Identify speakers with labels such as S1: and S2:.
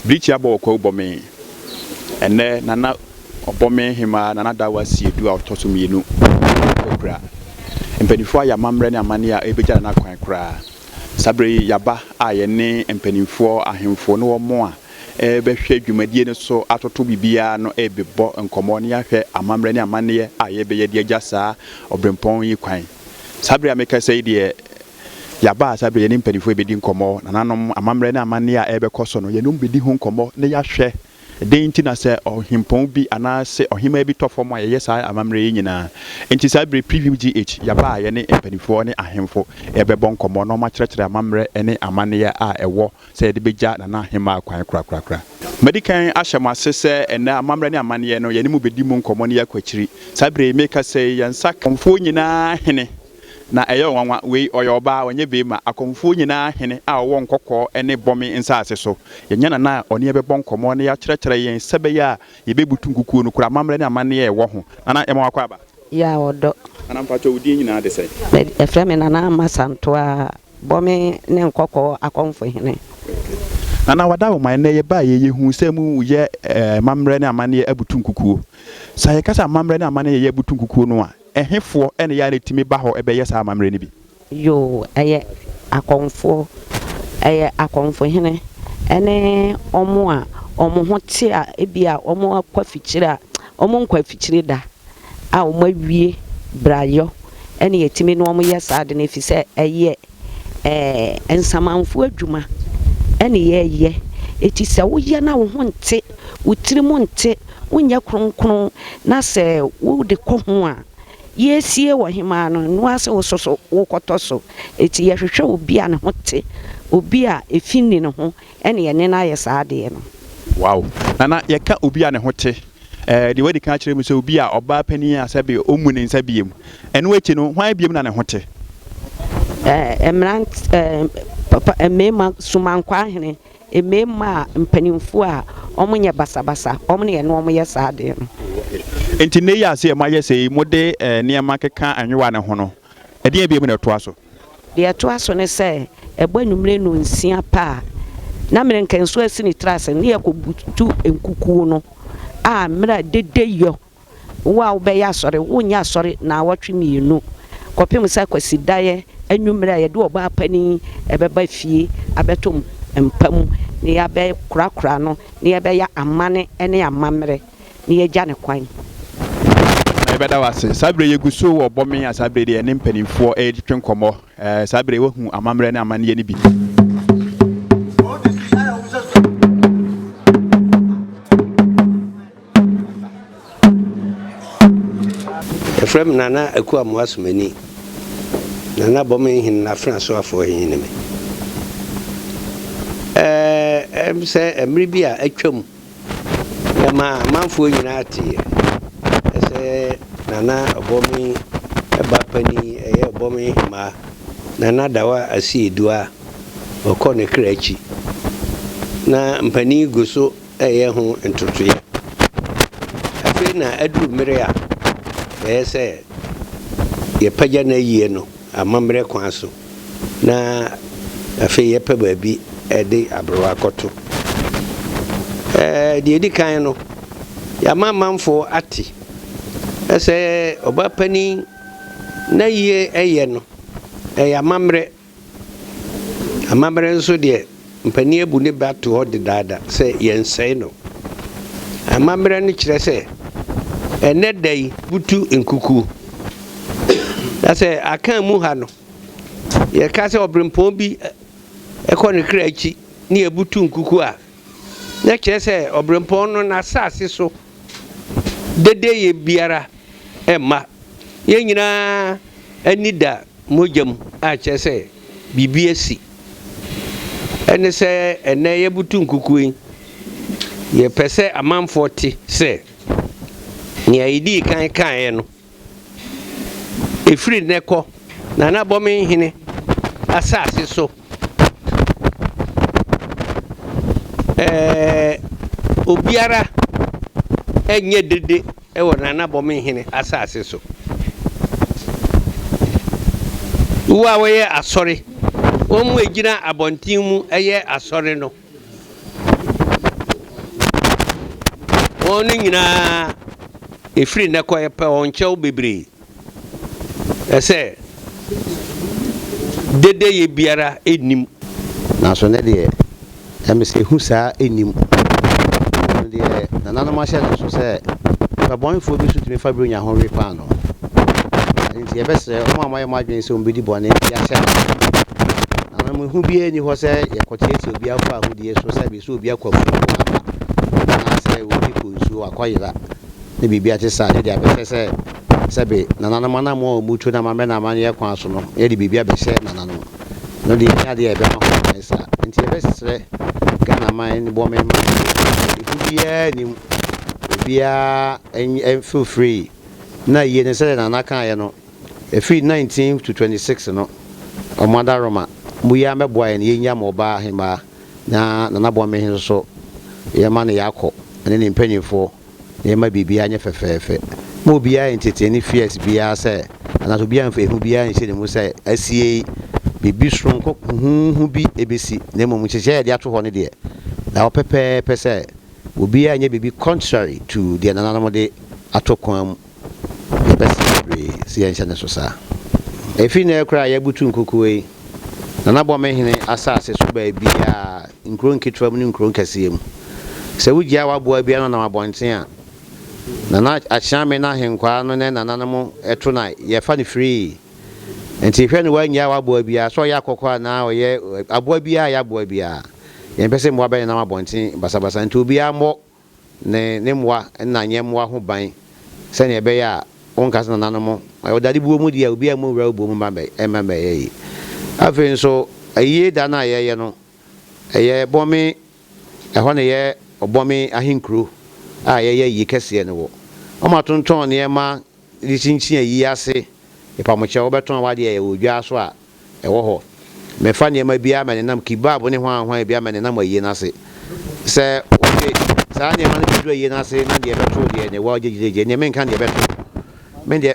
S1: Birikyi abɔ wɔ Kwawu Bɔme. Ɛnnɛ Nana Ɔbɔme Hemaa Nana Dawa Siedu a ɔtɔ so mmienu akura. Mpanimfoɔ ayɛ amammerɛ ne amanneɛ a ɛrebɛgya Nana kwan koraa. Saa berɛ yi yɛaba a yɛne mpanimfoɔ, ahemfo ne wɔn a ɛrebɛhwɛ dwumadie no so atoto biribiara no rebɛbɔ nkɔmmɔ na yɛahwɛ amammerɛ ne amanneɛ a yɛrebɛyɛ de agya saa ɔberempɔn yi kwan. Saa berɛ a mekasa yi deɛ, yɛaba a saa berɛ yɛne mpanimfoɔ rebɛdi nkɔmmɔ, nananom, amammerɛ ne amanneɛ a ɛrebɛkɔ so no, yɛne wɔn bɛdi ho nkɔmmɔ na yɛahwɛ dɛn nti na sɛ ɔhempɔn bi anaasɛ ɔhemmaa bi tɔ fam a yɛyɛ saa amammerɛ yi nyinaa. Enti saa berɛ Preview GH, yɛaba a yɛne mpanimfoɔ ne ahemfo rebɛbɔ nkɔmmɔ na wɔakyerɛkyerɛ amammerɛ ne amanneɛ a ɛwɔ sɛ yɛde bɛgya Nana Ahemaa kwan korakorakora. Madi kan ahyɛ mo ase sɛ ɛnnɛ amammerɛ ne amanneɛ no, yɛne mo bɛdi mu nkɔmmɔ na yɛakɔ akyiri. Saa berɛ yi, merekasa yi, yɛn nsa ka akɔmfoɔ nyinaa hene, na ɛyɛ nwanwa, wei ɔyɛ ɔbaa, ɔnyɛ beema, akɔmfoɔ nyinaa hene a ɔwɔ Nkɔkɔɔ ne Bɔme nsase so. Yɛanya Nana a ɔne yɛn bɛbɔ nkɔmmɔ na yɛakyerɛkyerɛ yɛn sɛ ɛbɛyɛ a yɛbɛbutu nkukuo no koraa, amammerɛ ne amanneɛ a ɛwɔ ho. Nana, yɛma wo akwaaba.
S2: Yaa ɔdɔ.
S1: Nana, mpakyɛ wo din nyinaa de sɛn?
S2: Yɛfrɛ me Nana Ama Santoaa. Bɔme ne nkɔkɔɔ akɔmfo hene.
S1: Nana Wadaoma, ɛnnɛ yɛbaeɛ yi yɛhuu sɛ mo yɛ amammerɛ ne amanneɛ abutu nkukuo. Sɛ yɛka sɛ amammerɛ ne amanneɛ yɛyɛ abutu nkukuo no a, ɛhefoɔ na ɛyɛ a na ɛtumi ba hɔ bɛyɛ saa amammerɛ no bi?
S2: Yoo, ɛyɛ akɔmfoɔ, ɛyɛ akɔmfo hene ne wɔn a wɔn ho te a ebia wɔakɔ afikyire a wɔnkɔ afikyire da a wɔawie brayɔ ɛne yɛtumi ne wɔn yɛ saa ade no ɛfiri sɛ ɛyɛ ɛɛ nsamanfoɔ adwuma ɛne yɛyɛ. Eti sɛ woyɛ na wo ho nte, wo tirim nte, wonyɛ kronkron na sɛ wode kɔ ho a, yɛresie ɔhemaa no, ɛno ara sɛ wo nso so wokɔtɔ so. Eti yɛhwehwɛ obi a ne ho te, obi a efi nni ne ho ɛne yɛne no ayɛ saa adeɛ no.
S1: Wow! Nana yɛka obi a ne ho te ɛɛ deɛ wadi kan akyerɛ mu sɛ obi a ɔbaa panin a sɛbe ɔmmu ne nsa biem. Ɛno akyi no hwan biem na ne ho te?
S2: Ɛɛ mmerant ɛɛ papa mmarima sumankwaa hene, mmarima a mpanimfoɔ a wɔnyɛ basabasa, wɔn ne yɛne wɔn yɛ saa adeɛ no.
S1: Enti nnɛ yi a sɛ moayɛ sei, mode nneɛma keka nwowa no ho no, ɛdeɛn bio na ɛtoa so?
S2: Deɛ ɛtoa so ne sɛ, ɛbɔ anwummerɛ nnɔnsia pɛ a, na mmerɛnkɛnsoɔ asi ne tiri ase, ne yɛkɔbutu nkukuo no a mmerɛ a dede yɔ, wo a wobɛyɛ asɔre, wonyɛ asɔre naawɔtwe mmienu, kɔpem sɛ Kwasidaeɛ anwummerɛ a yɛde ɔbaa panin bɛba fie abɛto mpa mu na yɛabɛkorakora no, na yɛbɛyɛ amanne ne amammerɛ. na yɛagya no kwan.
S1: Na yɛbɛda wo ase. Saa berɛ yi yɛgu so wɔ Bɔme a saa berɛ yi deɛ yɛne mpanimfoɔ retwetwe nkɔmmɔ. Ɛɛ, saa berɛ yi woahu amammerɛ ne amanneɛ no bi.
S3: Yɛfrɛ me Nana Aku Amoah Sumani. Nana Bɔme Hene n'afena soafoɔ he ne me. Ɛɛ, ɛm sɛ mmere bi a atwam Ɛmaa amanfoɔ nyinaa teeɛ sɛ Nana Ɔbɔme ba panin, ɛyɛ Ɔbɔme hemaa Nana Dawa Asiedu a ɔkɔ ne kra akyi. Na mpanin gu so reyɛ ho ntotoeɛ. Afei na aduru mmere a ɛyɛ sɛ yɛpagya n'ayie no amammerɛ kwan so. na afei yɛpɛ baabi de aberewa akɔto. Ɛɛ, deɛ ɛdi kan no, yɛama amanfoɔ ate sɛ ɔbaa panin n'ayie yɛ no, ɛyɛ amammerɛ. Amammerɛ nso deɛ, mpanin abu ne bɛ ato hɔ dedaada sɛ yɛnsɛe no. Amammerɛ no kyerɛ sɛ ɛnnɛ da yi butu nkukuo. Na sɛ Akan mu ha no, yɛka sɛ ɔberempɔn bi kɔ ne kra akyi ne yɛbutu nkukuo a, na kyerɛ sɛ ɔberempɔn no n'asase so dedeyɛ biara mma. Yɛn nyinaa ani da mogya mu a kyerɛ sɛ biribi asi. Ɛne sɛ ɛnnɛ yɛbutu nkukuo yi, yɛpɛ sɛ amanfoɔ te sɛ nea yɛdii kan kaeɛ no, ɛfiri nnɛ kɔ Nana Bɔmenhene asase so, ɛɛ, obiara nyɛ dede wɔ Nana Bɔmenhene asase so. Kuo a wɔyɛ asɔre, wɔn a ɛgyina abɔnten mu yɛ asɔre no, wɔn no nyinaa ɛfiri nnɛ kɔ yɛpɛ wɔn kyɛw bebree. Ɛsɛ dedeyɛ biara nnim.
S4: Nanso nnɛ deɛ, ɛyɛ me sɛ ehu saa nni mu. Mmom deɛ nananom ahyɛ no nso sɛ, nnipa bɔnefoɔ bi nso tumi fa berɛ nya ho we paanoo. Ɛno nti yɛbɛsrɛ wɔn a wɔayɛ wɔn adwene sɛ wɔbɛdi bɔne de ahyɛ nananom. Nananom, ehu biara nni hɔ sɛ yɛkɔteatea obi akɔ ahodie so sɛ bɛsɛ obi akɔ afuom aba anaasɛ obi kɔ nsuo akɔyera ne biribi a ɛte saa ne de abɛhyɛ sɛ sɛbe nananom anammɔn a wɔtu no amammerɛ ne amanneɛ kwan so no yɛde biribi abɛhyɛ nananom. No deɛ ɛnyɛ adeɛ a yɛbɛma ho kwan saa. Nti yɛbɛsrɛ Ghana man ne Bɔme man sɛ ehu biara nni mu, obiara feel free na yie no sɛdeɛ Nana kaeɛ no, ɛfiri 19 to 26 no, wɔn adaworoma, mo yi ara mmɛboa yɛn na yɛnnya mo ɔbaa ahemaa na Nana Bɔme nso so yɛma no yɛakɔ ne ne mpanimfoɔ. na yɛmma biribiara nyɛ fɛfɛɛfɛ. Mma obiara ntetee ne fears biara sɛ, anaasɛ obiara mfa ehu biara nhyɛ ne mu sɛ asiei biribi soronko huhuuhu bi besi, na mmom nhyehyɛe a yɛde ato hɔ no deɛ, da hɔ pɛpɛɛpɛ sɛ obiara nyɛ biribi contrary to deɛ nananom de ato kwan mu. Yɛbɛsrɛ bebree sɛ yɛnhyɛ no so saa. Ɛfiri nnɛ rekora a yɛabutu nkukuo yi, Nana Bɔmehene asase so baabiara, nkuro nketewa mu ne nkuro nkɛseɛ mu. Sɛ wogyaa w'aboa biara na ɔnam abɔnten a, Nana Akyeame n'ahenkwaa no ne nananom to no a, yɛfa no firii. Nti hwɛ no woannyaa w'aboa biara, sɛ ɔyɛ akɔkɔ anaa ɔyɛ aboa biara a ɛyɛ aboa biara. Yɛmpɛ sɛ mmoa bɛnenam abɔnten basabasa, nti obiara mmɔ ne ne mmoa nna nyɛmmoa ho ban sɛnea ɛbɛyɛ a wonka sɛ nananom wɔ dade buo mu deɛ a obiara mmɔ nwura wo buo mu mma mma mmɛyɛ yei. Afei nso ayie da no a yɛyɛ no ɛyɛ Bɔme ɛhɔ na ɛyɛ Ɔbɔme ahenkuro a yɛyɛ ayie kɛseɛ no wɔ. Wɔatontɔn nneɛma de kyinkyin ayie ase, mepamokyɛw wobɛtɔn w'adeɛ ɛwɔ dwa so a ɛwɔ hɔ. Mefa nneɛma biara ma nenam kebab ne hwanhwan biara ma nenam ayie no ase. Sɛ wode saa nneɛma no bɛduru ayie no ase na deɛ ɛbɛto wo deɛ ne wa gyegyeregye, ɛnneɛ menka deɛ ɛbɛto wo. Me deɛ.